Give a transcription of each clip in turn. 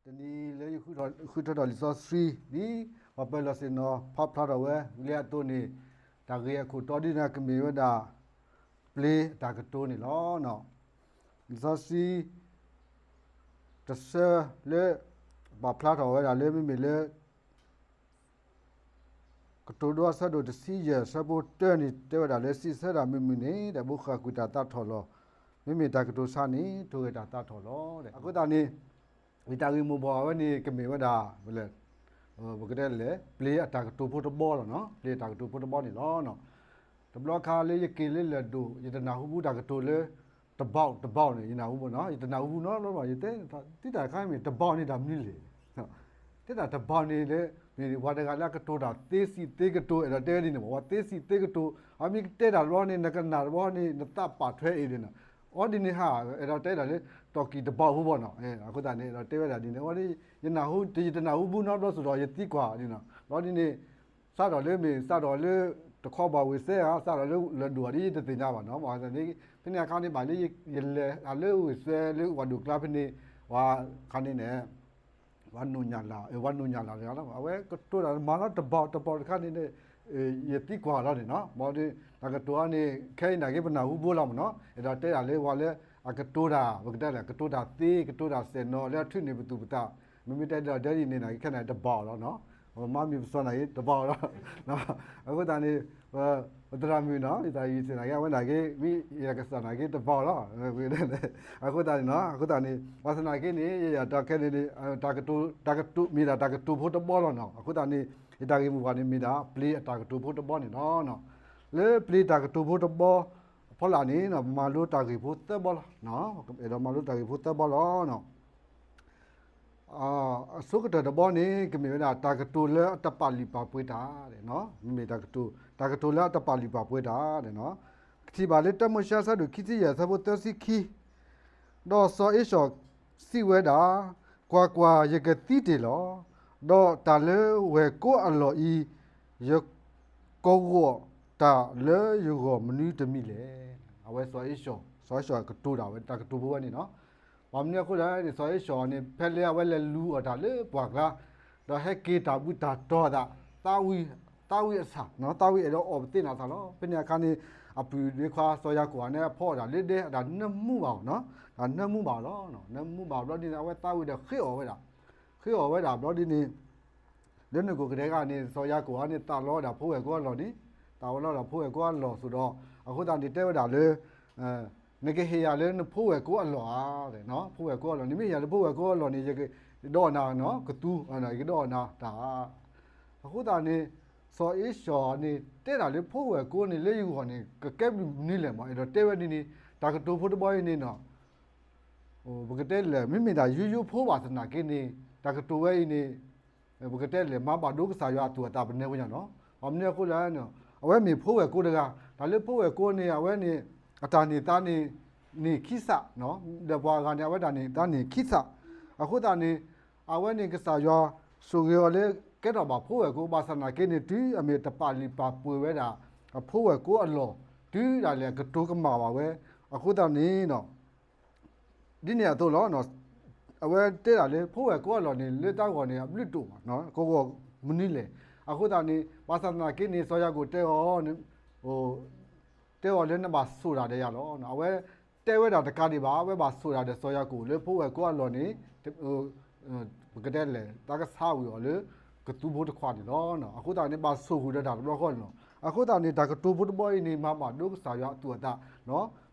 တနံၤလၢယဃုထၢထီၣ်လံာ်စီဆှံ ဒ်ပှၤပၢၤလီၢ်ဆ့ၣ်နီၤ ဖးဖျါထီၣ်ဝဲလၢအသိးန့ၣ်, တၢ်ဂ့ၢ်အခိၣ်တီဒ်န့ၣ်ကမ့ၢ်ဝဲဒၣ် ပျ့ၤအတၢ်ကတိၤန့ၣ်လီၤ. လံာ်စီဆှံ တဆၢလၢ ပာ်ဖျါထီၣ်ဝဲဒၣ်လၢမ့မ့ၢ်လၢ ကတိၤဒိအဆၢဒိၣ်တဆံယဲၢ် အဆၢဖိတၢန့ၣ် တဲဝဲဒၣ်လၢ စံးဆၢတၢ်မုာ်မုာ်န့ၣ် တၢ်ဘိဃၢ်ကွံာ်တၢ်သးထီၣ်လီၤ. မ့မ့ၢ်တၢ်ကတိၤဆါန့ၣ် ထိၣ်ဂဲၤတၢ်သးထီၣ်လီၤ. အဃိသတးန့ၣ် ယတၢ်ဂ့ၢ်မိၢ်ပှၢ်ဝဲန့ၣ် ကမ့ၢ်ဝဲဒၣ် ပကတဲလဲၣ် ပျ့ၤအတၢ်ကတိၤဖိတဘီလီၤ. ပျ့ၤအတၢ်ကတိၤဖိတဘီန့ၣ်လီၤ. တဘျီခါလၢယက့ၤလၢလၢၢ်ဒိၣ် ယတနၢ်ဟူဘူးတၢ်ကတိၤလၢ တဘီတဘီန့ၣ် ယနၢ်ဟူဘူးနီၤ ယတနၢ်ဟူဘူးနီၤ ယတဲ တၢ်တခါမ့ၢ်တဘီန့ၣ်တၢ်မနုၤလဲၣ် တဲဒၣ်တဘီန့ၣ်လၢ မ့ၢ်ပှၤတဂၤလၢအကတိၤတၢ်သ့စံးသ့ကတိၤ အဲၣ်ဒိးတဲဝဲဒ်န့ၣ်မ့ၢ် ပှၤသ့စံးသ့ကတိၤ အမ့ၢ်ကတဲတၢ်တဘျီန့ၣ် နကနၣ်တဘျီန့ၣ် နသးပာ်ထွဲအံၤန့ၣ်နီၤ အီဒ်န့ၣ်ဟါ အဲၣ်ဒိးတဲဒၣ်လၢ တီၢ်ကံၢ်တဘီဖိဘီနီၤ အဃိသတးန့ၣ် အဲၣ်ဒိးတဲဝဲဒၣ်ဒ်န့ၣ် အဝဲ ယနၢ်ဟူ ယတနၢ်ဟူဘူးနီတဘျီစ့ၢ်ဒီး ယသံကွၢ်ဒ်နီၤ ဘျီဒ်န့ၣ် စးထီၣ်လၢမ့ၢ်စးထီၣ်လၢ တခီဘၣ်ဝ့ၢ်စဲဧါ စးထီၣ်လၢလၢၢ်ဒိၣ်ဧါဒ်ယတသ့ၣ်ညါဘၣ်နီၤ ဖဲန့ၣ်အခါန့ၣ်ဘၣ်လၢ ယလဲၤလၢဝ့ၢ်စဲလၢဝၣ်ဒိၣ်ကျါဖဲန့ၣ် ပှၤခါန့ၣ်န့ၣ် ပှၤနိၣ်ညၣ်လၢ် ပှၤနိၣ်ညၣ်လၢ်တဂၤလီၤ အဝဲကတိၤတၢ်မၤလီၤတဘီတဘီတခါန့ၣ် ယသံကွၢ်လီၤန့ၣ်နီၤ ဘၣ်ဒီး တၢ်ကတိၤအီၤန့ၣ် ခဲအံၤနာ်က့ပနၢ်ဟူဘူးလီၤမ့ၢ်နီၤ အဲၣ်ဒိးတဲဒၣ်လၢပှၤလၢ အကတိၤတၢ် ပကတဲလၢ ကတိၤတၢ်သ့ ကတိၤတၢ်စဲၣ်နီၤ လၢအထုးန့ၢ်ပသူၣ်ပသး မ့မ့ၢ်တဲဒ်လဲၣ်ဒ်အံၤန့ၣ် နာ်က့ခဲန့ၣ်တဘီလီၤ မၤမံၤပစီနာ်က့တဘီလီၤ အဃိသတးန့ၣ် ပသရၣ်မုၣ်နီၤ ယသးယံၤစ့ၢ်နာ်က့ အဝဲနာ်က့ မ့ၢ်ယကစၢ်နာ်က့တဘီလီၤ အဃိသတးန့ၣ်နီၤ အဃိသတးန့ၣ် ဘၣ်ဆၣ်နာ်က့န့ၣ် ယတၢ်ခဲန့ၣ် တၢ်ကတိၤ တၢ်ကတိၤ မ့ၢ်ဒၣ်တၢ်ကတိၤဖိတဘီလီၤနီၤ အဃိသတးန့ၣ် ယတၢ်ဂ့ၢ်မိၢ်ပှၢ်န့ၣ်မ့ၢ်ဒၣ် ပျ့ၤအတၢ်ကတိၤဖိတဘီန့ၣ်လီၤ လၢပျ့ၤတၢ်ကတိၤဖိတဘီ အဖီလာ်န့ၣ် ပမၤလိတၢ်ဂ့ၢ်ဖိသၢဘီလီၤ အဲၣ်ဒိးမၤလိတၢ်ဂ့ၢ်ဖိသၢဘီလီၤ အဆိကတၢၢ်တဘီန့ၣ် ကမ့ၢ်ဝဲဒၣ် တၢ်ကတိၤလၢအတပာ်လုၢ်ပာ်ပှ့ၤတၢ် မ့မ့ၢ်တၢ်ကတိၤ တၢ်ကတိၤလၢအတပာ်လုၢ်ပာ်ပှ့ၤတၢ် ကထံၣ်ဘၣ်လၢ တၢမိၤၡ့ အဆၢဒိၣ်ခံဆံယဲၢ် အဆၢဖိသၢဆံခံ ဒီးစီၤအ့ၡီၤစံးဝဲဒၣ်, ကွၢ်ကွၢ်, ယကသံတ့ၢ်လီၤ. ဒီးတၢ်လၢဝဲၢ်ကိအလီၢ်အံၤ, ယကဂီၢ်တၢ်လၢယဂီၢ်မနုၤတမံၤလဲၣ်. အဝဲစီၤအ့ၡီၤ, စီၤအ့ၡီၤကတိၤတၢ်ဝဲ တၢ်ကတိၤဖိဝဲန့ၣ်လီၤ. ဘၣ်မနုၤအဃိလဲၣ်န့ၣ် စီၤအ့ၡီၤန့ၣ် ဖဲလၢအဝဲလဲၤလူၤအီၣ်တၢ်လၢပှၢ်ကျါ, ဒီးဟဲက့ၤတၢ်ဘူၣ်တၢ်တီၤအသး, သးဝံၣ်, သးဝံၣ်အဆၣ်, သးဝံၣ်အဲၣ်ဒိးအီၣ်ပသ့ၣ်နီၣ်အသးလီၤ. ဖဲန့ၣ်အခါန့ၣ် အပုၢ်ဒ့ခွါစီၤယၤကိာ်န့ၣ် အဖီအီၣ်တၢ်လၢဒဲ အတၢ်နၢမူဘၣ်အီၤ, တၢ်နၢမူဘၣ်အီၤလီၤ. နၢမူဘၣ်ဘျီဒ်န့ၣ် အဝဲသးဝံၣ်ဒီးဃ့အီၣ်ဝဲဒၣ်, ဃ့အီၣ်ဝဲဒၣ်ဘျီဒ်န့ၣ် လၢနကိၣ်ကဒဲဂၤန့ၣ် စီၤယၤကိာ်န့ၣ် သးလီဝဲဒၣ်ဖိဝဲၢ်ကိအလီၢ်န့ၣ်, သးလီဝဲဒၣ်ဖိဝဲၢ်ကိအလီၢ်အသိးဒီး အဃိသတးန့ၣ် တဲဝဲဒၣ်လၢ နကဟ့ၣ်ယၤလၢနဖိဝဲၢ်ကိအလီၢ်ဧါ, ဖိဝဲၢ်ကိအလီၢ်န့ၣ် မ့ၢ်ဟ့ၣ်ယၤလၢဖိဝဲၢ်ကိအလီၢ်န့ၣ် ယကဒီးနၤကသူ, ယကဒီးနၤတၢ် အဃိသတးန့ၣ် စီၤအ့ၡီၤန့ၣ် တဲဒၣ်လၢဖိဝဲၢ်ကိန့ၣ် လၢယဂီၢ်န့ၣ် ကကဲဘျုးမနုၤလဲၣ်မး, အဲၣ်ဒိးတဲဝဲဒ်န့ၣ် တၢ်ကတိၤဖိတဘီအံၤန့ၣ် ပကတဲလဲၣ် မ့မ့ၢ်ဒၣ်ယိယိဖိဘၣ်သနာ်က့န့ၣ် တၢ်ကတိၤဝဲအံၤန့ၣ် ပကတဲလဲၣ် မၤဘၣ်ဒိကစၢ်ယွၤအသူၣ်အသးပနဲဝဲညါနီၤ. ဘၣ်မနုၤအဃိလဲၣ်န့ၣ် အဝဲမ့ၢ်ဖိဝဲၢ်ကိတဂၤ, တၢ်လၢဖိဝဲၢ်ကိန့ၣ် အဝဲန့ၣ် အတၢ်န့ၢ်သါန့ၣ် န့ၢ်ခံစး, ဒီးပှၤဂၤန့ၣ် အဝဲတၢ်န့ၢ်သါန့ၢ်ခံစး, အဃိသတးန့ၣ် အဝဲန့ၣ်ကစၢ်ယွၤဆိၣ်ဂ့ၤအီၤလၢ ကဲထီၣ်ဘၣ်ဖိဝဲၢ်ကိ ဘၣ်ဆၣ်သနာ်က့န့ၣ် တုၤအမ့ၢ်တပာ်လုၢ်ပာ်ပှ့ၤဝဲဒၣ် အဖိဝဲၢ်ကိအလီၢ် တုၤဒၣ်လဲာ်အကတိၤကမၣ်ဘၣ်ဝဲ, အဃိသတးန့ၣ် ဒ်န့ၣ်အသိးလီၤ. အဝဲတဲဒၣ်လၢ ဖိဝဲၢ်ကိအလီၢ်န့ၣ် လၢတၢ်ဂီၢ်န့ၣ် အဘျုးတအိၣ်ဘၣ်, ကဂီၢ်မနုၤလဲၣ်. အဃိသတးန့ၣ် ဘၣ်ဆၣ်သနာ်က့န့ၣ် စီၤယၤကိာ်တဲအီၤ တဲအီၤလၢနဘၣ်ဆိၣ်တၢ်ဒီးယၤလီၤ. အဝဲတဲဝဲဒၣ်တကးဒံးဘၣ် အဝဲဘၣ်ဆိၣ်တၢ်ဒီးစီၤယၤကိာ်လၢဖိဝဲၢ်ကိအလီၢ်န့ၣ် ပကတဲလဲၣ် တၢ်ကဆါဝံၤအီၤလၢ ကသူဖိတခွါန့ၣ်လီၤ. အဃိသတးန့ၣ် ဘၣ်ဆိၣ်ဂ့ၤဒီးတၢ်တဘျီဃီန့ၣ်လီၤ. အဃိသတးန့ၣ် တၢ်ကတိၤဖိတဘီအံၤန့ၣ် မၤဘၣ်ဒိကစၢ်ယွၤအသူၣ်အသး,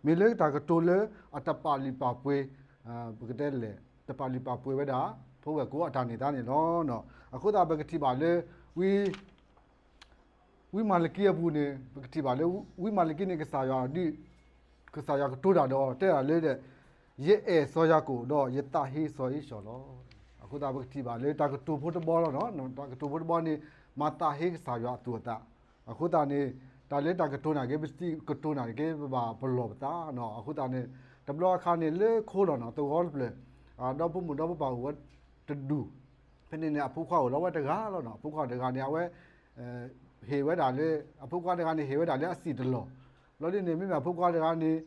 မ့ၢ်လၢတၢ်ကတိၤလၢအတပာ်လုၢ်ပာ်ပှ့ၤ, ပကတဲလဲၣ် တပာ်လုၢ်ပာ်ပှ့ၤဝဲဒၣ် ဖိဝဲၢ်ကိအတၢ်န့ၢ်သါန့ၣ်လီၤ. အဃိသတးပကထံၣ်ဘၣ်လၢ ဝံ ဝံမၤလကံအပူၤန့ၣ် ပကထံၣ်ဘၣ်လၢ ဝံမၤလကံန့ၣ် ကစၢ်ယွၤဒုး ကစၢ်ယွၤကတိၤတၢ်ဒီး တဲဒၣ်လၢ ယအဲၣ်စီၤယၤကိာ်ဒီးယသးဟ့စီၤအ့ၡီၤလီၤ. အဃိသတးပကထံၣ်ဘၣ်လၢတၢ်ကတိၤဖိတဘီလီၤ. တၢ်ကတိၤဖိတဘီန့ၣ် မၤသးဟ့ကစၢ်ယွၤအသူၣ်အသး. အဃိသတးန့ၣ် တၢ်လၢတၢ်ကတိၤနာ်က့ ပစံးကတိၤနာ်က့ ပဘၣ်ပလီၢ်ပသးနီၤ. အဃိသတးန့ၣ် တဘျီအခါန့ၣ် လၢခိလီၤနီၤ သဝီတဖျၢၣ် ဒီဖိမိၢ်ဒီဖိပၢ်အိၣ်ဝဲတဒူၣ် ဖဲန့ၣ်န့ၣ် အဖိခွါအိၣ်လီၤဝဲတဂၤလီၤနီၤ. အဖိခွါတဂၤန့ၣ် အဝဲ ဟ့ၣ်ဝဲဒၣ်လၢ အဖိခွါတဂၤန့ၣ် ဟ့ၣ်ဝဲဒၣ်လၢအစံၣ်တလီၢ်. ဘျီဒ်န့ၣ် မ့မ့ၢ်အဖိခွါတဂၤန့ၣ်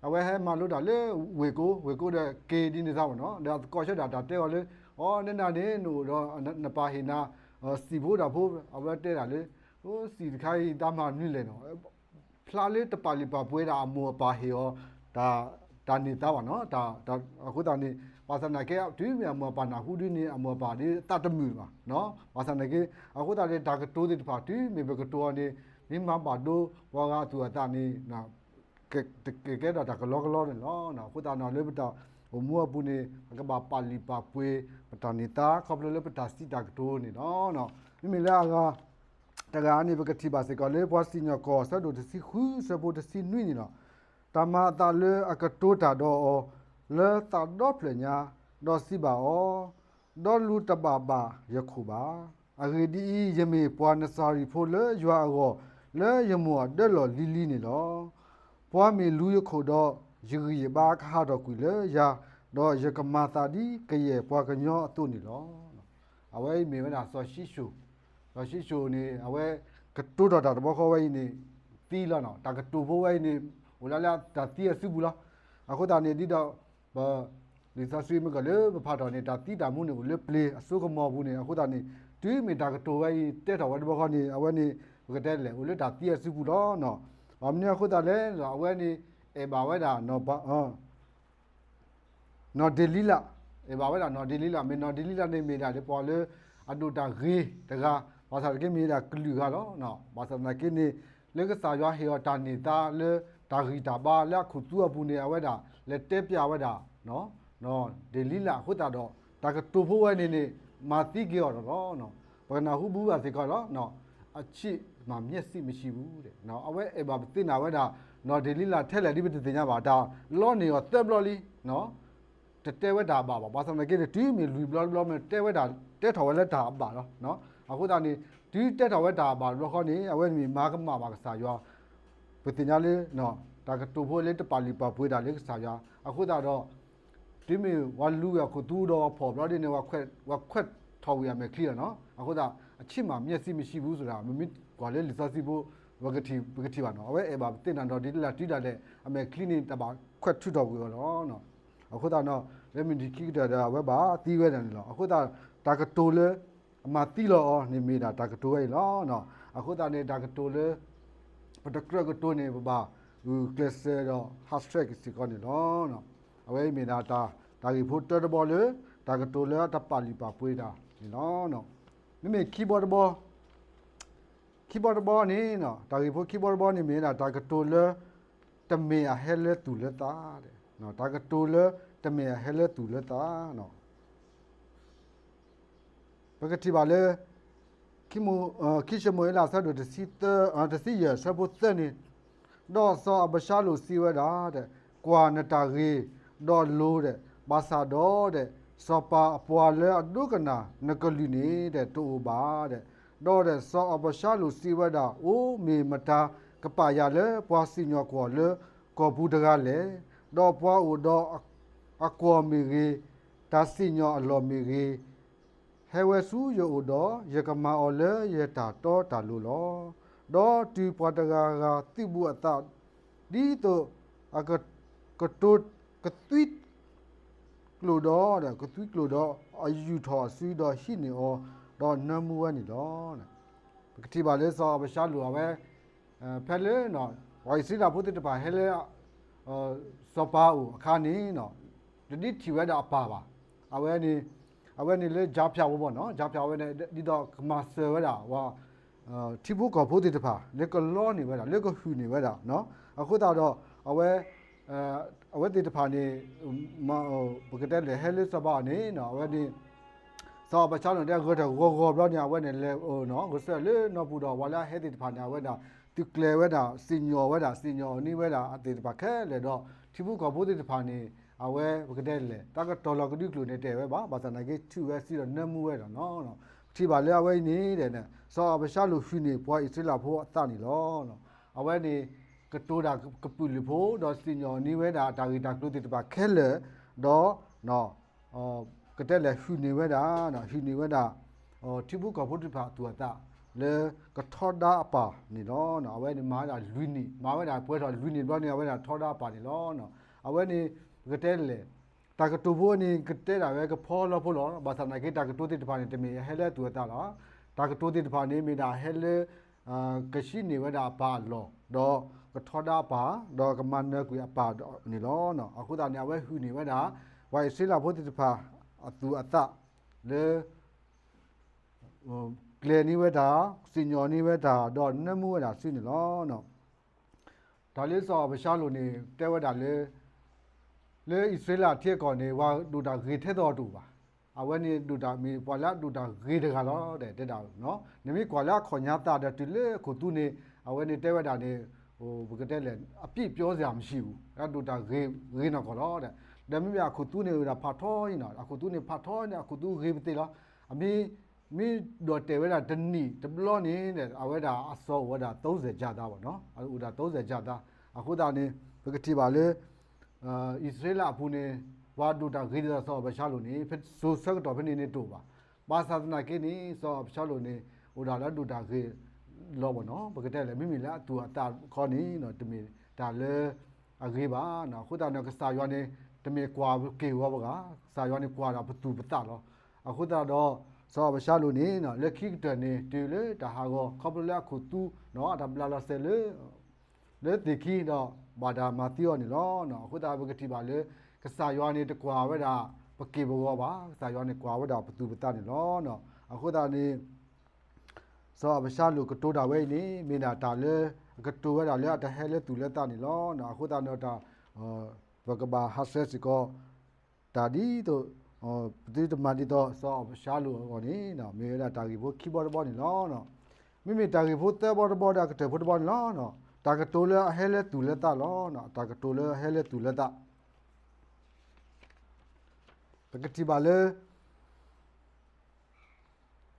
အဝဲဟဲမၤလိတၢ်လၢဝ့ၢ်ကိ ဝ့ၢ်ကိဒီးက့ၤဒ်န့ၣ်သးမ့ၢ်နီၤ. ဒီးအသကိးဆၢဒၣ်တၢ်တဲအီၤလၢ အီ နနၤန့ၣ် နအိၣ်ဒီး နပၢ်ဟ့ၣ်နၤ စံာ်ဖိတၢ်ဖိ အဝဲတဲဒၣ်လၢ စံာ်တခါအံၤ တၢ်မၤနုၤလဲၣ်နီၤ ဖျါလၢတပာ်လုၢ်ပာ်ပှ့ၤဒၣ်အမိၢ်အပၢ်ဟ့ၣ်အီၤ တၢ်န့ၢ်သါဘၣ်နီၤ. အဃိသတးန့ၣ် ဘၣ်ဆၣ်သနာ်က့ တုၤမ့ၢ်အမိၢ်အပၢ်နၢ်ဟူဒ်န့ၣ် အမိၢ်အပၢ်ဒ်သးတမုာ်ဘၣ်. ဘၣ်ဆၣ်သနာ်က့ အဃိသတးန့ၣ် တၢ်ကတိၤသ့ၣ်တဖၣ် တုၤမ့ၢ်ပကတိၤအီၤန့ၣ် မ့ၢ်မၤဘၣ်ဒိပှၤဂၤအသူၣ်အသးန့ၣ် ကကဲထီၣ်တၢ်ကလီကလီန့ၣ်လီၤ. အဃိသတးန့ၣ် လၢပတၢ်အိၣ်မူအပူၤန့ၣ် ပကဘၣ်ပာ်လုၢ်ပာ်ပှ့ၤ ပတၢ်န့ၢ်သါ ခီဖျိလၢပတၢ်စံးတၢ်ကတိၤန့ၣ်လီၤ. မ့မ့ၢ်လၢအဂၤတဂၤန့ၣ် ပကထံၣ်ဘၣ်စ့ၢ်ကီးလၢ ပှၤစံၣ်ညီၣ်ကွီၢ် အဆၢဒိၣ်တဆံဃု အဆၢဖိတဆံနွံန့ၣ်လီၤ. တၢ်မၤအသးလၢအကတိၤတၢ်ဒီးအီၤ လၢသးဒီဖျၢၣ်ညါ, ဒီးစံးဘၣ်အီၤ, ဒီးလူၤတဘၣ်ဘၣ်ယခိၣ်ဘၣ်. အဂ့ၢ်ဒ်အံၤ, ယမ့ၢ်ပှၤနစၤရ့းဖိလၢယွၤအဂီၢ်, လၢယမိၢ်အဒၢလီၢ်လံၤလံၤန့ၣ်လီၤ. ပှၤမ့ၢ်လူၤယခိၣ်ဒီး, ယဂံၢ်ယဘါကဟးထီၣ်ကွံာ်လၢယၤ, ဒီးယကမၤသးဒ်ကယဲၢ်ပှၤကညီအသိးန့ၣ်လီၤ. အဝဲအံၤမ့ၢ်ဝဲဒၣ်စီၤၡံၣ်စိၣ်, စီၤၡံၣ်စိၣ်န့ၣ် အဝဲကတိၤထီၣ်တၢ်တဘျီဃီဝဲအံၤန့ၣ် သံလီၤနီၤ. တၢ်ကတိၤဖိဝဲအံၤန့ၣ် အိၣ်လၢလၢတၢ်သံအစုပူၤလီၤ. အဃိသတးန့ၣ် ဒ်ဒီး ပ လံာ်စီဆှံမ့ၢ်ကီးလၢပဖးထီၣ်န့ၣ် တၢ်သံတၢ်မူန့ၣ် အိၣ်လၢပျ့ၤအစိကမီၤပူၤန့ၣ် အဃိသတးန့ၣ် တုၤမ့ၢ်တၢ်ကတိၤဝဲအံၤ တဲထီၣ်ဝဲတဘျီဃီန့ၣ် အဝဲန့ၣ် ပကတဲလဲၣ် အိၣ်လၢတၢ်သံအစုပူၤလီၤ. ဘၣ်မနုၤအဃိသတးလဲၣ်, အဝဲန့ၣ် အဲၣ်ဘၣ်ဝဲဒၣ် နီၢ်ဒ့လံလး, အဲၣ်ဘၣ်ဝဲဒၣ်နီၢ်ဒ့လံလး, မ့ၢ်နီၢ်ဒ့လံလးန့ၣ် မ့ၢ်ဒၣ်လၢပှၤလၢအဒိၣ်တၢ်ဂ့ၤတဂၤ, ဘၣ်ဆၣ်သနာ်က့မ့ၢ်ဒၣ်ကလုာ်ဂၤလီၤ. ဘၣ်ဆၣ်သနာ်က့န့ၣ် လၢကစၢ်ယွၤဟ့ၣ်အီၤတၢ်န့ၢ်သါလၢတၢ်ဂံၢ်တၢ်ဘါလၢအခူၣ်သူအပူၤန့ၣ် အဝဲဒၣ်လဲၤတဲပျးဝဲဒၣ် နီၢ်ဒ့လံလးအဃိသတးဒီး တၢ်ကတိၤဖိဝဲန့ၣ်န့ၣ် မၤသံက့ၤအီၤဒီးလီၤ. ပကနၢ်ဟူဘူဘၣ်စ့ၢ်ကီးလီၤ. အချစ်မှာ မျက်စိမရှိဘူး, အဝဲအဲၣ်ဘၣ်ပသ့ၣ်ညါဝဲဒၣ် နီၢ်ဒ့လံလးထဲလဲၣ်ဒ်ပတသ့ၣ်ညါဘၣ်, တၢ်လီန့ၢ်အီၤသၢဘျီလံ တတဲဝဲတၢ်အဘၣ်ဘၣ်. ဘၣ်ဆၣ်သနာ်က့န့ၣ် တုၤမ့ၢ်လွံၢ်ဘျီတဘျီမ့ၢ်တဲဝဲဒၣ် တဲထီၣ်ဝဲလၢတၢ်အဘၣ်လီၤ. အဃိသတးန့ၣ် တုၤတဲထီၣ်ဝဲတၢ်အဘၣ်တဘျီဃီန့ၣ် အဝဲန့ၣ်မ့ၢ်မၤကမၣ်ဘၣ်ကစၢ်ယွၤ, ပသ့ၣ်ညါလၢ တၢ်ကတိၤဖိလၢတပာ်လုၢ်ပာ်ပှ့ၤတၢ်လၢကစၢ်ယွၤ, အဃိသတးဒီး တုၤမ့ၢ်ဝဲလူၤဝဲအခိၣ်သူဒီးဝဲဖီၣ်ဘျီဒ်န့ၣ် ဝဲခွဲးထီၣ်ဝံၤအမဲာ်ချံလီၤနီၤ. အဃိသတး အချစ်မှာ မျက်စိမရှိဘူးဆိုတာ မ့မ့ၢ်ကွၢ်လၢလံာ်စီဆှံဖိ ပကထံၣ်ဘၣ်နီၤ. အဝဲအဲၣ်ဘၣ်ပသ့ၣ်ညါနီၢ်ဒ့လံလးတုၤဒၣ်လဲာ် အမဲာ်ချံန့ၣ် တဘၣ်ခွဲးထုးထီၣ်ကွံာ်အီၤလီၤ. အဃိသတးနီၤ လၢမုၢ်နံၤခံကတၢၢ်ဒီး အဝဲဘၣ်သံဝဲဒၣ်န့ၣ်လီၤ. အဃိသတး တၢ်ကတိၤလၢ အမၤသံလီၤအီၤန့ၣ်မ့ၢ်ဒၣ်တၢ်ကတိၤဝဲအံၤလီၤ. အဃိသတးန့ၣ် တၢ်ကတိၤလၢ ပတကြၢးကတိၤန့ၣ် ပဘၣ်ဂုာ်ကျဲးစၢးဒီး ဟးဆှဲးက့ၤစ့ၢ်ကီးန့ၣ်လီၤ. အဝဲအံၤမ့ၢ်ဒၣ်တၢ်ဂ့ၢ်ဖိတၢတဘီလၢ တၢ်ကတိၤလၢတပာ်လုၢ်ပာ်ပှ့ၤတၢ်န့ၣ်လီၤ. မ့မ့ၢ်ခံဘီတဘီ, ခံဘီတဘီန့ၣ် တၢ်ဂ့ၢ်ဖိခံဘီတဘီန့ၣ်မ့ၢ်ဝဲဒၣ် တၢ်ကတိၤလၢ တမ့ၢ်အဟဲလၢသူၣ်လၢသး, တၢ်ကတိၤလၢ တမ့ၢ်အဟဲလၢသူၣ်လၢသး ပကထံၣ်ဘၣ်လၢ ခံၡမူၤအ့လး အဆၢဒိၣ်တဆံယဲၢ် အဆၢဖိသၢန့ၣ်, ဒီးစီၤအၤဘၡါလိၣ်စံးဝဲဒၣ်, ကွၢ်နတၢ်ဂ့ၤ, ဒီးလိၤဒီး ဘၣ်ဆၣ်ဒီးဒီး စီၤပၤအပှၤလၢအဒိကနၣ်နကလုၢ်န့ၣ်ဒီး တအိၣ်ဘၣ်ဒီး, ဒီးဒီးစီၤအၤဘၡါလိၣ်စံးဝဲဒၣ်, အိ မ့ၢ်မတၤကပာ်ယၤလၢပှၤစံၣ်ညီၣ်ကွီၢ်လၢကီၢ်ပူၤတဂၤလဲၣ်. ဒီးပှၤအိၣ်ဒီးအကွီၢ်မ့ၢ်ဂ့ၤ, တၢ်စံၣ်ညီၣ်အလီၢ်မ့ၢ်ဂ့ၤ, ဟဲဝဲဆူယအိၣ်ဒီး ယကမၤအီၤလၢယတၢ်တီတၢ်လိၤလီၤ. ဒီးတုၤပှၤတဂၤဂၤသုးဘူးအသး ဒ်သိးအကတိၤကသွံကျိာ်ဒီး, ကသွံကျိာ်ဒီး အယူာ်ထီၣ်အစုဒီးဟံးန့ၢ်အီၤ, ဒီးနၢမူဝဲန့ၣ်လီၤ. ပကထံၣ်ဘၣ်လၢစီၤအၤဘၡါလိၣ်အဝဲ ဖဲလၢ ပှၤအံၣ်စရ့လးဖိသ့ၣ်တဖၣ်ဟဲလၢ စီၤပၤအအိၣ်အခါန့ၣ် တဒ်ထံၣ်ဝဲဒၣ်အပၢ်ဘၣ်. အဝဲန့ၣ် အဝဲန့ၣ်လၢ ကြားဖြတ် ဝဲဘၣ်နီၤ, ကြားဖြတ် ဝဲန့ၣ် ဒ်သိးကမၤစၢၤဝဲဒၣ် ထံဖိကီၢ်ဖိသ့ၣ်တဖၣ် လၢကလီန့ၢ်ဝဲဒၣ် လၢကဟုၣ်န့ၢ်ဝဲဒၣ်. အဃိသတးဒီး အဝဲ အဝဲသ့ၣ်တဖၣ်န့ၣ် ပကတဲလဲၣ် ဟဲလၢစီၤပၤအအိၣ်န့ၣ် အဝဲန့ၣ် စီၤအၤဘၡါလိၣ်တဲဂဲၤထီၣ်ဂီၤဂီၤဘျီန့ၣ် အဝဲန့ၣ်လဲၤ ဂဲၤဆၢထၢၣ်လၢနီၢ်ပူၤဒီး ပှၤလၢအဟဲသ့ၣ်တဖၣ်န့ၣ် အဝဲဒၣ်သုးကျဲၤဝဲဒၣ် စံၣ်ညီၣ်ဝဲဒၣ် စံၣ်ညီၣ်အီၤန့ၢ်ဝဲဒၣ်အသ့ၣ်တဖၣ်ခဲလၢာ်ဒီး ထံဖိကီၢ်ဖိသ့ၣ်တဖၣ်န့ၣ် အဝဲပကတဲလဲၣ် တၢ်ကတီၤလီၤကဒုကျိာ်န့ၣ် တအဲၣ်ဝဲဘၣ်. ဘၣ်ဆၣ်သနာ်က့ ထုးဝဲစုဒီးနၢမူဝဲဒီးနီၤ, ထံၣ်ဘၣ်လၢအဝဲအံၤန့ၣ် စီၤအၤဘၡါလိၣ်ဟုၣ်န့ၢ်ပှၤအံၣ်စရ့လးဖိအသးန့ၣ်လီၤ. အဝဲန့ၣ် ကတိၤတၢ်ကပုာ်လုးဖိ ဒီးစံၣ်ညီၣ်န့ၢ်ဝဲဒၣ်တၢ်ဂ့ၢ်တၢ်ကျိၤသ့ၣ်တဖၣ်ခဲလၢာ်, ဒီး ကတဲလဲၣ် ဟုၣ်န့ၢ်ဝဲဒၣ်, ဟုၣ်န့ၢ်ဝဲဒၣ် ထံဖိကီၢ်ဖိသ့ၣ်တဖၣ်အသူၣ်အသး လၢကထီဒါအပၢ်န့ၣ်လီၤ. အဝဲန့ၣ်မၤဝဲဒၣ်လွံၢ်နံၣ်, မၤဝဲဒၣ်ပှဲၤထီၣ်လွံၢ်နံၣ်ဘျီန့ၣ် အဝဲဒၣ်ထီဒါအပၢ်န့ၣ်လီၤ. အဝဲန့ၣ် ပကတဲလဲၣ် တၢ်ကတိၤဖိန့ၣ် ကတဲဒၣ်ဝဲကဖီလီဖိလီၤ. ဘၣ်ဆၣ်သနာ်က့ တၢ်ကတိၤသ့ၣ်တဖၣ်န့ၣ် တမ့ၢ်အဟဲလၢအသူၣ်အသးလီၤ. တၢ်ကတိၤသ့ၣ်တဖၣ်န့ၣ် မ့ၢ်ဒၣ်ဟဲလၢ ကဟံးန့ၢ်ဝဲဒၣ်အပၢ်အလီၢ်, ဒီးကထီဒါအပၢ်, ဒီးကမၤနၢၤကွံာ်အပၢ်န့ၣ်လီၤ. အဃိသတးန့ၣ် အဝဲဟုၣ်န့ၢ်ဝဲဒၣ် ပှၤအံၣ်စရ့လးဖိသ့ၣ်တဖၣ် အသူၣ်အသးလၢ ကျဲၤန့ၢ်ဝဲတၢ်, စံၣ်ညီၣ်န့ၢ်ဝဲတၢ်, ဒီးနၢမူဝဲဒၣ်စုန့ၣ်လီၤ. တၢ်လၢစီၤအၤဘၡါလိၣ်န့ၣ် တဲဝဲဒၣ်လၢ လၢအံၣ်စရ့လးအထံအကီၢ်န့ၣ် ပှၤဒိၣ်တၢ်ဂ့ၤထဲသိးတအိၣ်ဘၣ်. အဝဲန့ၣ်ဒိၣ်တၢ်မ့ၢ်ပှၤလၢအဒိၣ်တၢ်ဂ့ၤတဂၤလီၤ တဲဒၣ်. နမ့ၢ်ကွၢ်လၢအခီၣ်ညါသးဒီးတုၤလၢအခိၣ်သူန့ၣ် အဝဲန့ၣ်တဲဝဲဒၣ်န့ၣ် ပကတဲလဲၣ် အပြစ်ပြောစရာမရှိဘူး, အဒိၣ်တၢ်ဂ့ၤနီၢ်ကီၢ်လီၤ. ဒီးမ့မ့ၢ်အခိၣ်သူန့ၣ်ဝဲဒၣ်ဖးထီအံၤနီၤ, အခိၣ်သူန့ၣ်ဖးထီန့ၣ် အခိၣ်သူဂ့ၤပသ့ၣ်လီၤ. အမ့ၢ် မ့ၢ်ဒိးတဲာ်ဝဲဒၣ်တနံၣ်တဘျီန့ၣ် အဝဲဒၣ်အစီၤအိၣ်ဝဲဒၣ် သုံးဆယ် ကျပ်သားဘၣ်နီၤ, အအိၣ်ဒၣ် သုံးဆယ် ကျပ်သား. အဃိသတးန့ၣ် ပကထံၣ်ဘၣ်လၢ အံၣ်စရ့လးအပူၤန့ၣ် ပှၤဒိၣ်တၢ်ဂ့ၤဒ်သိးစီၤအၤဘၡါလိၣ်န့ၣ် စိၤဆၢကတီၢ်ဖဲန့ၣ်န့ၣ်တအိၣ်ဘၣ်. ဘၣ်ဆၣ်သနာ်က့န့ၣ် စီၤအၤဘၡါလိၣ်န့ၣ် အိၣ်ဒၣ်လၢဒိၣ်တၢ်ဂ့ၤလီၤဘၣ်နီၤ, ပကတဲလဲၣ် မ့မ့ၢ်လၢအသူၣ်အသးခီန့ၣ် တမ့ၢ်တၢ်လၢအဂ့ၤဘၣ်. အဃိသတးန့ၣ် ကစၢ်ယွၤန့ၣ် တမ့ၢ်ကွၢ်က့ၢ်ဂီၤပှၤ, ကစၢ်ယွၤန့ၣ်ကွၢ်ဒၣ်ပသူၣ်ပသးလီၤ. အဃိသတးဒီး စီၤအၤဘၡါလိၣ်န့ၣ် လၢခံကတၢၢ်န့ၣ် တုၤလၢတၢ်ဟးဂီၤ ခီဖျိလၢအခိၣ်သူ အတၢ်ဘျးလီၤစဲးလၢ လၢသ့ၣ်ခံဒီး ဘၣ်တၢ်မၤသံအီၤန့ၣ်လီၤ. အဃိသတးပကထံၣ်ဘၣ်လၢ ကစၢ်ယွၤန့ၣ်တကွၢ်ဝဲဒၣ် ပက့ၢ်ပဂီၤဘၣ်, ကစၢ်ယွၤန့ၣ်ကွၢ်ဝဲဒၣ်ပသူၣ်ပသးန့ၣ်လီၤ. အဃိသတးန့ၣ် စီၤအၤဘၡါလိၣ်ကတိၤတၢ်ဝဲအံၤန့ၣ် မ့ၢ်ဒၣ်တၢ်လၢ အကတိၤဝဲဒၣ်လၢအတဟဲလၢသူၣ်လၢသးန့ၣ်လီၤ. အဃိသတးန့ၣ်တၢ် ပကဘၣ်ဟးဆှဲးစ့ၢ်ကီး တၢ်ဒ်သိး ပသုတမၤဒ်သိးစီၤအၤဘၡါလိၣ်အဂီၢ်န့ၣ် မ့ၢ်ဝဲဒၣ်တၢ်ဂ့ၢ်ဖိခံဘီတဘီန့ၣ်လီၤ. မ့မ့ၢ်တၢ်ဂ့ၢ်ဖိသၢဘီတဘီဒီးအကတၢၢ်ဖိတဘီန့ၣ်လီၤ. တၢ်ကတိၤလၢအဟဲလၢသူၣ်လၢသးလီၤ. တၢ်ကတိၤလၢအဟဲလၢသူၣ်လၢသး ပကထံၣ်ဘၣ်လၢ လံာ်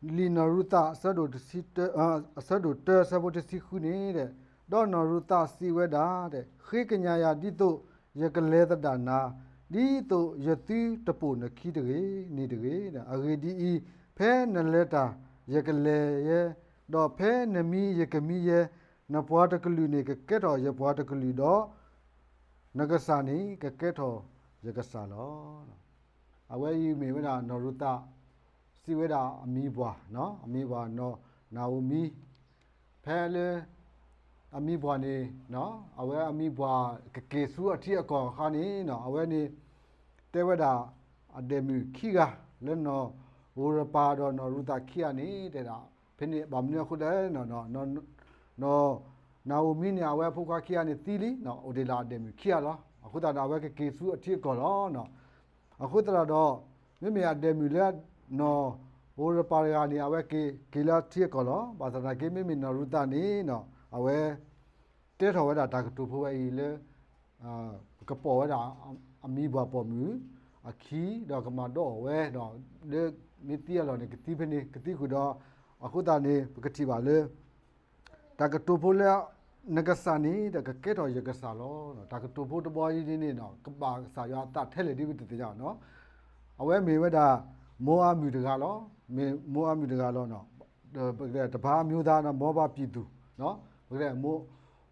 နီၢ်ရူၤသး အဆၢဒိၣ်တဆံတၢ, အဆၢဒိၣ်တၢ အဆၢဖိတဆံဃုန့ၣ်, ဒီးနီၢ်ရူၤသးစံးဝဲဒၣ်, ဃ့ကညးယၤဒ်သိးယကလဲၤသဒၣ်နၤ, ဒ်သိးယသုတပိာ်နခံတဂ့ၤ, န့ၣ်တဂ့ၤ. အဂ့ၢ်ဒ်အံၤ, ဖဲနလဲၤတၢ် ယကလဲၤယဲ, ဒီးဖဲနမံယကမံယဲ, နပှၤတကလုာ်န့ၣ်ကကဲထီၣ်ယပှၤတကလုာ်ဒီး နကစၢ်န့ၣ်ကကဲထီၣ်ယကစၢ်လီၤ. အဝဲအံၤမ့ၢ်ဝဲဒၣ်နီၢ်ရူၤသး စံးဝဲဒၣ်အမံၤပှၢ်, အမံၤပှၢ်နီၢ်နၤဧိၤမံ, ဖဲလၢ အမံၤပှၢ်န့ၣ် အဝဲအမံၤပှၢ်ကက့ၤဆူအထံအကီၢ်အခါန့ၣ် အဝဲန့ၣ် တဲဝဲဒၣ် အဒဲးမုၣ်ခံဂၤ လၢနီၢ်ဧိၤရပၤဒီးနီၢ်ရူၤသး ခံဂၤန့ၣ် တဲဒၣ် ဖဲန့ၣ်ဘၣ်မနုၤအဃိလဲၣ် နီၢ်နၤဧိၤမံန့ၣ် အဝဲအဖိခွါခံဂၤန့ၣ်သံလံ, အိၣ်ဒံးလၢအဒဲးမုၣ်ခံဂၤလီၤ. အဃိသတးဒီး အဝဲကက့ၤဆူအထံအကီၢ်လီၤ. အဃိသတးဒီး မ့မ့ၢ်အဒဲးမုၣ်လၢနီၢ်ဧိၤရပၤတဂၤန့ၣ် အဝဲက့ၤက့ၤလၢအထံအကီၢ်လီၤ. ဘၣ်ဆၣ်သနာ်က့ မ့မ့ၢ်နီၢ်ရူၤသးန့ၣ် အဝဲ တဲထီၣ်ဝဲဒၣ်တၢ်ကတိၤဖိဝဲအံၤလၢ ကပိာ်ဝဲဒၣ်အမံၤပှၢ်ပိာ်မုၣ်အခံ ဒီးကမၤဒိးအီၣ်ဝဲဒီး လၢမ့ၢ်သံအလီၢ်န့ၣ် ကသံဖဲန့ၣ် ကသံဃုာ်ဒီး အဃိသတးန့ၣ် ပကထံၣ်ဘၣ်လၢ တၢ်ကတိၤဖိလၢ နကစၢ်န့ၣ်ဒီးကကဲထီၣ်ယကစၢ်လီၤ. တၢ်ကတိၤဖိတဘီအံၤန့ၣ် ကဘၣ်ကစၢ်ယွၤအသးထဲလဲၣ်ဒ်ပတသ့ၣ်ညါဘၣ်နီၤ. အဝဲမ့ၢ်ဝဲဒၣ် မိအၤမုၣ်တဂၤလီၤ. မ့ၢ်မိအၤမုၣ်တဂၤလီၤ. တဖၣ်အမံၤသးနီၤ မိအၤဘၣ်ပံၣ်သူၣ် ပကတဲ မိ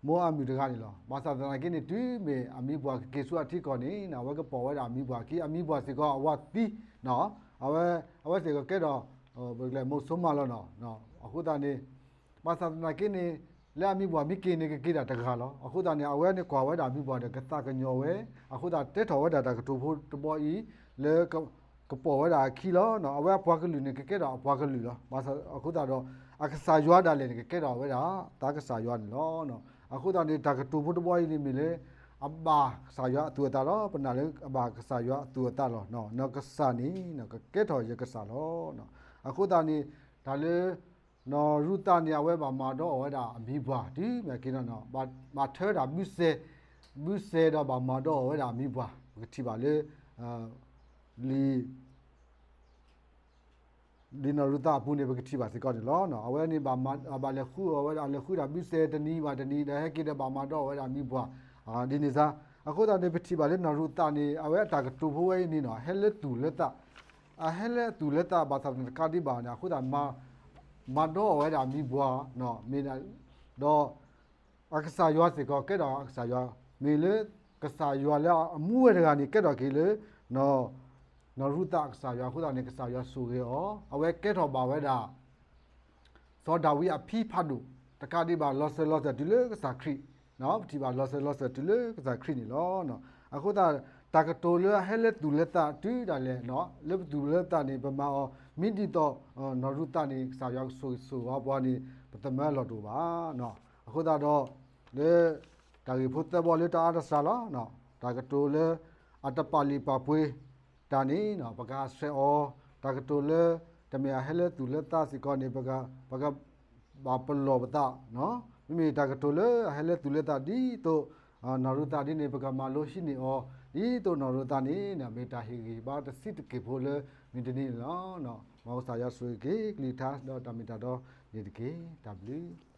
အၤမုၣ်တဂၤန့ၣ်လီၤ. ဘၣ်ဆၣ်သနာ်က့န့ၣ် တုၤမ့ၢ်အမံၤပှၢ်ကက့ၤဆူအထံကီၢ်န့ၣ် အဝဲကပိာ်ဝဲဒၣ်အမံၤပှၢ်အခံ အမံၤပှၢ်စ့ၢ်ကီးအဝၤသံ အဝဲ အဝဲစ့ၢ်ကီးကဲထီၣ် ပကတဲ မိၢ်စိမၢ်လီၤနီၤ. အဃိသတးန့ၣ် ဘၣ်ဆၣ်သနာ်က့န့ၣ် လၢအမံၤပှၢ်မ့ၢ်က့ၤန့ၣ် ကက့ၤဒၣ်တဂၤလီၤ. အဃိသတးန့ၣ် အဝဲန့ၣ်ကွၢ်ဝဲဒၣ်အမံၤပှၢ်ဒီးကသးကညီၤဝဲ အဃိသတးတဲထီၣ်ဝဲဒၣ်တၢ်ကတိၤဖိတဘီအံၤ လၢ ကပိာ်ဝဲဒၣ်အခံလီၤ. အဝဲအပှၤကလုာ်န့ၣ် ကကဲထီၣ်အပှၤကလုာ်လီၤ. ဘၣ်ဆၣ်အဃိသတးဒီး အကစၢ်ယွၤဒၣ်လဲာ်န့ၣ် ကကဲထီၣ်ဝဲဒၣ် သးကစၢ်ယွၤန့ၣ်လီၤ. အဃိသတးန့ၣ် တၢ်ကတိၤဖိတဘီအံၤန့ၣ်မ့ၢ်လၢ အဘၣ်ကစၢ်ယွၤအသူၣ်အသးလီၤ. ပနာ်လၢအဘၣ်ကစၢ်ယွၤအသူၣ်အသးလီၤ. နကစၢ်န့ၣ် ကကဲထီၣ်ယကစၢ်လီၤ. အဃိသတးန့ၣ် တၢ်လၢ နီၢ်ရူၤသးန့ၣ် အဝဲဘၣ်မၤဒိးအီၣ်ဝဲဒၣ်အမံၤပှၢ် တုၤမ့ၢ်က့ၤနီၤ ဘၣ်ထၢဝဲဒၣ်ဘုစဲၤ ဘုစဲၤဒီးဘၣ်မၤဒိးအီၣ်ဝဲဒၣ်အမံၤပှၢ် ပကထံၣ်ဘၣ်လၢ လံာ် လံာ်နီၢ်ရူၤသးအပူၤန့ၣ် ပကထံၣ်ဘၣ်စ့ၢ်ကီးန့ၣ်လီၤ. အဝဲန့ၣ် ဘၣ်လဲၤဃုအီၣ်ဝဲဒၣ် လဲၤဃုဒၣ်ဘုစဲၤတနံၤဘၣ်တနံၤ ဒီးဟဲက့ၤဒီးဘၣ်မၤဒိးအီၣ်ဝဲဒၣ်အမံၤပှၢ် ဒ်န့ၣ်စါ အဃိသတးန့ၣ် ပထံၣ်ဘၣ်လၢနီၢ်ရူၤသးန့ၣ် အဝဲအတၢ်ကတိၤဖိဝဲအံၤန့ၣ်နီၤ ဟဲလၢသူၣ်လၢသး အဟဲလၢအသူၣ်လၢသးဘၣ်ဆၣ်သနာ်က့ဒ်ဘၣ်န့ၣ် အဃိသတး မၤဒိးအီၣ်ဝဲဒၣ်အမံၤပှၢ် မ့ၢ်ဒီး အကစၢ်ယွၤစ့ၢ်ကီး ကဲထီၣ်အကစၢ်ယွၤ မ့ၢ်လၢကစၢ်ယွၤလၢအမူဝဲတဂၤန့ၣ် ကဲထီၣ်က့ၤလၢ နီၢ်ရူၤသးအကစၢ်ယွၤအဃိသတးန့ၣ် ကစၢ်ယွၤဆိၣ်ဂ့ၤအီၤ, အဝဲကဲထီၣ်ဘၣ်ဝဲဒၣ် စီၤဒၤဝံးအဖံဖးဒိၣ်, တကးဒံးဘၣ်လီၤစၢၤလီၤသွဲၣ်တုၤလၢကစၢ်ခရံာ်, ပထံၣ်ဘၣ်လီၤစၢၤလီၤသွဲၣ်တုၤလၢကစၢ်ခရံာ်န့ၣ်လီၤ. အဃိသတး တၢ်ကတိၤလၢအဟဲလၢသူၣ်လၢသးတုၤဒၣ်လဲာ်, လၢပသူၣ်လၢသးန့ၣ် ပမၤအီၤ မ့ၢ်ဒ်သိး နီၢ်ရူၤသးန့ၣ် ကစၢ်ယွၤကဆိၣ်ဂ့ၤဆိၣ်ဝါပှၤန့ၣ် ပသမၢလီၤတအိၣ်ဘၣ်. အဃိသတးဒီး လၢ တၢ်ဂ့ၢ်ဖိသၢဘီလၢတၢ်အါတစှၤလီၤ. တၢ်ကတိၤလၢ အတပာ်လုၢ်ပာ်ပှ့ၤတၢ်န့ၣ် ပကဟးဆှဲးအီၤ, တၢ်ကတိၤလၢ တမ့ၢ်အဟဲလၢသူၣ်လၢသးစ့ၢ်ကီးန့ၣ် ပက ပကဘၣ်ပလီၢ်ပသး, မ့မ့ၢ်တၢ်ကတိၤလၢအဟဲလၢသူၣ်လၢသးဒ်သိး နီၢ်ရူၤသးဒ်န့ၣ် ပကမၤလိဟံးန့ၢ်အီၤ, ဒ်သိးနီၢ်ရူၤသးန့ၣ် မ့ၢ်တၢ်ဟ့ၣ်ဂံၢ်ဘါတဆံးတက့ၢ်ဖိလၢမုၢ်တနံၤန့ၣ်လီၤ. မ်ကစၢ်ယွၤဆိၣ်ဂ့ၤက့ၤ ကလုၢ်ကထါဒီးတၢ်မ့ၢ်တၢ်တီန့ၣ်တက့ၢ်. တၢ်ဘျုး